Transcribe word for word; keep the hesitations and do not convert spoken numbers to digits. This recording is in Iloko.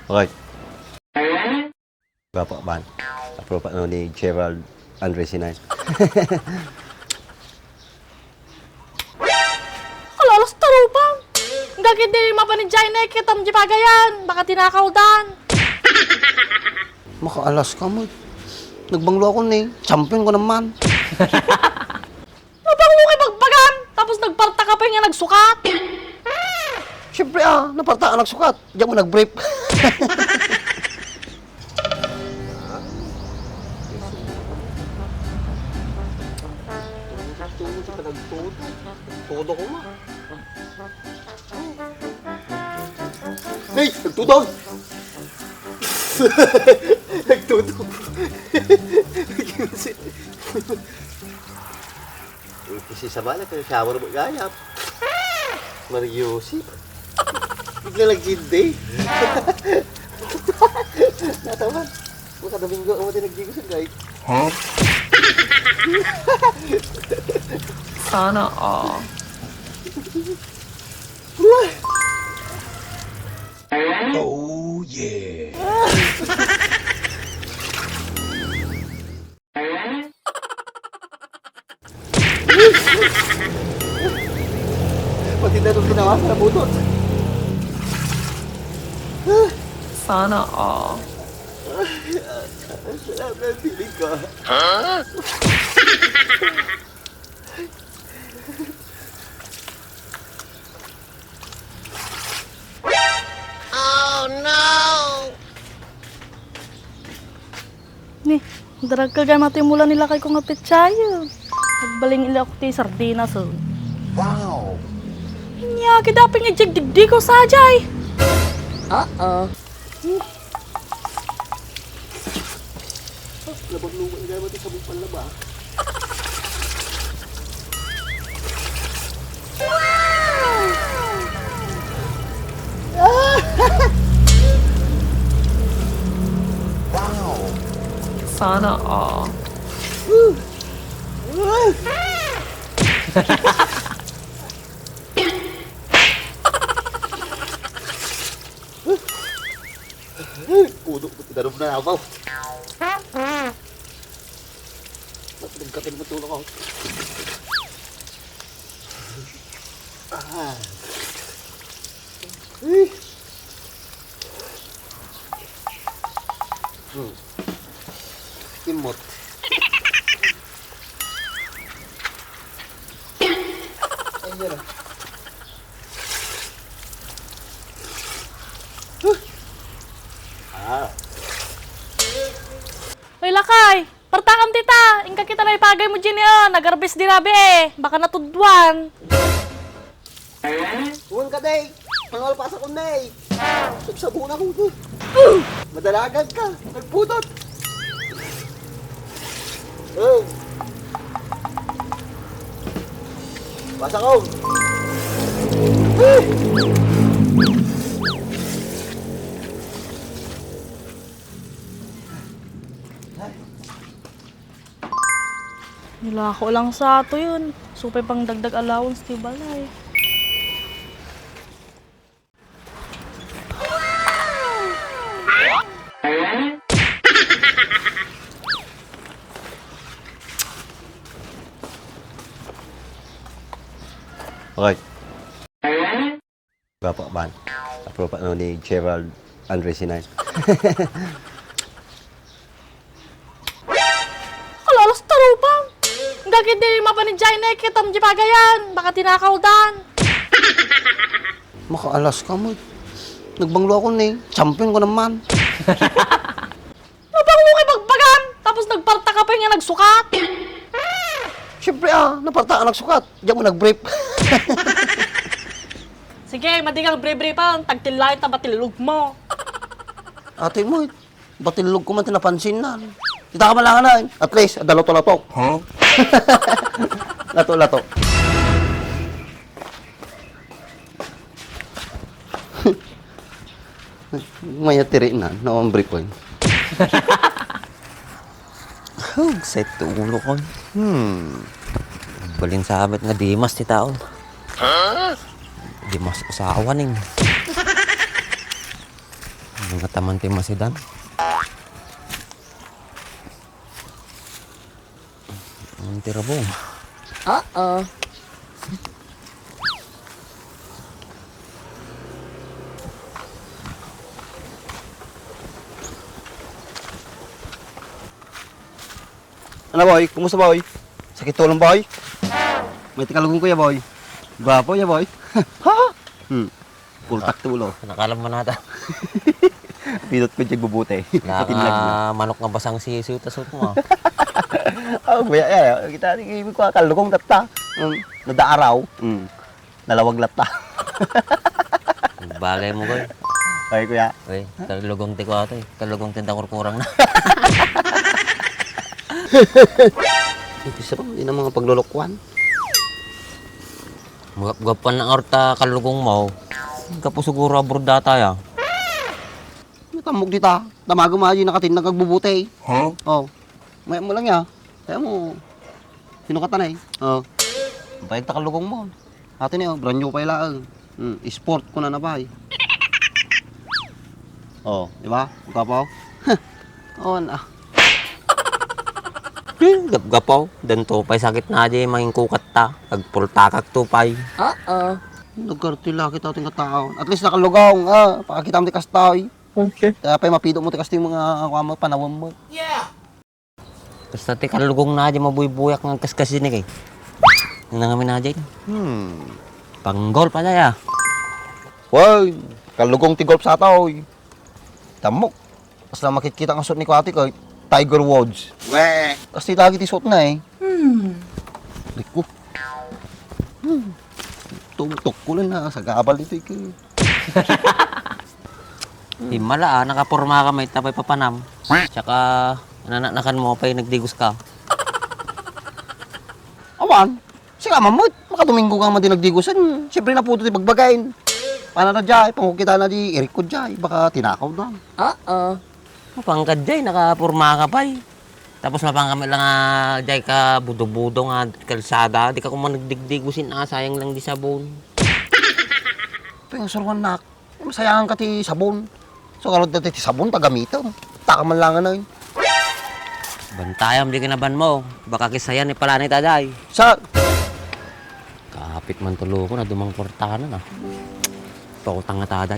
Hoy. Gwapo, ban. Aprueba no ni Gerald Andre Sinan. Kalalas ta rupam. Gagidi mapan ni Jai Naked am di pagayan. Baka tinakawdan. Makaalas ka mo. Nagbanglo ako ni. Champion ko naman. Nabanglo kay bagbagam. Tapos nagparta ka pa nga nagsukat. Siyempre, ah, naparta ka nagsukat. Diyan mo nag-brief. Tudo ka nagtudo. Tudo ko nga. Hey, nagtudog! Nagtudog. Kasi sa bala, kaya shower mo gayap. Mariusip. Bigla lang gindi. Natawa. Makadomingo ako din naggigising, guys. Huh? Sana all. Oh, yeah. Pati na itong ginawa sa butot. Sana all. Salamat, piling ko. Oh, no! Ni, darag ka gayam ti mula ni lakay ko nga petsayo. Nagbaling ila ko ti sardinas, oh. Wow! Nya, kidaping ijig digdi ko sajay. Uh-oh. Labag lupa, hindi naman ito sabog panlaba. Sana all. Puno ko, tinanom na ako. Ba't nagkatin mo tulong ako? Ah. Eh. Hmm. Imot. Ayun na. Ah. Uy, lakay! Partakam dita! Inka kita na ipagay mo, Jenny, oh! Nagarbis di rabi, eh! Baka natudwan! Huwag ka, day! Manual pasa ko, day! Sabsabuna ko, day! Madalagan ka! Nagpudot! Oh! Pasa ko! Nilako lang sa ato yun. Supay pang dagdag allowance ti balay. Okay. Gwapo man. Aprueba no ni Gerald Andre Sinan. Kalalas ta rupam. Gagidi mapan ni Jai Naked am di pagayan. Baka tinakawdan. Makaalas ka mo. Nagbanglo ako ni. Champion ko naman. Nabanglo kay bagbagam, tapos nagparta ka pa nga nagsukat. Siyempre, ah, naparta ka nagsukat. Diyan mo nag-brief. Sige, madi kang brief-briefan, tagtillayan ta batillog mo. Ate mo, eh, batillog ko man ti napansin na. Kita ka malangan na, eh. At least, adda lato-lato. Huh? Lato-lato. Maya tiri na, naombre ko yun. Hugset ti ulo ko. Hmm. Balin sabit nga Dimas ti tao. Dimas usawa ning. Ang kataman ti masidan. Ang tirabong. Oo. Ano, boy? Kumusta, boy? Sakit tulong, boy? May tikalugong ko ya, boy. Gwapo ya, boy. Ha? Hmm. Pultak tulo. Nakalam man ata. Pidot ko diyag bubute. Patinlag mo. Naka manok nga basang sisiw ta suot mo, ah. Oh, kuya, ya, ya. Kita ni ko kalugong tatta. Hmm. Nadaaraw. Hmm. Nalawag latta. Bagay mo, Goy. Ay, kuya. Uy, kalugong ti ko ato, eh. Kalugong ti kurkurang na. Iti sa pang, di na mga paglulukuan. Gap-gapan na arta kalugong mo. Gapu siguro abroad data ya. Natamog dita. Tamago mo aja nakatinag agbubute, eh. Huh? Oh. May mo lang ya. Kaya mo, sino ka tanay? Oh. Bayag ta kalugong mo. Ato ni, oh, brand new pa ila, eh. Hmm, sport ko na na, bay. Oh, di ba? Ang gwapo. Oh, na. Hmm, gapgapaw. Dan to pay sakit na di mangingkukat ta. Agpultakak to pay. Oo. Nagkarti laki tao ting katao. At least nakalugong. Ah, pakakita mo ti kastoy. Okay. Kaya pay mapido mo ti kastoy mga kuwan mo, panawam mo. Basta ti kalugong na di mabuybuyak nga kaskas din kay. Nang amin na dyan. Hmm. Panggol pa daya. Wow, kalugong ti golf sa tao, eh. Tamok. Basta makikita nga suot ni Kuwati kay Tiger Woods. Weh. Kasi lagi ti suot na, eh. Hmm. Liko. Hmm. Tugtok ko lang na sagabal dito, eh. Di mala, ah, nakaporma ka may tapay papanam. Tsaka, nanaknakan mo pay nagdigos ka. Awan, sika man met, makadomingo ka man di nagdigosen. Siyempre, naputo ti bagbagain. Pana na jay, pangukita na di, irik ko jay, baka tinakaw na. Oo. Mapangkad jay, nakaporma ka pay. Tapos mapang kami lang nga jay ka budo-budo nga kalsada, di ka kuman nagdigdigosin, ah, sayang lang di sabon. Pay nga suruan nak. Masayangan ka ti sabon. So, karod dati ti sabon, tagamitem. Taka man lang, ano, eh. Bantayam, di kinaban mo. Baka kisayan ni Palani taday. Sa? Kapit man tulo ko na dumang kwartanan, ah. Pautang nga taday.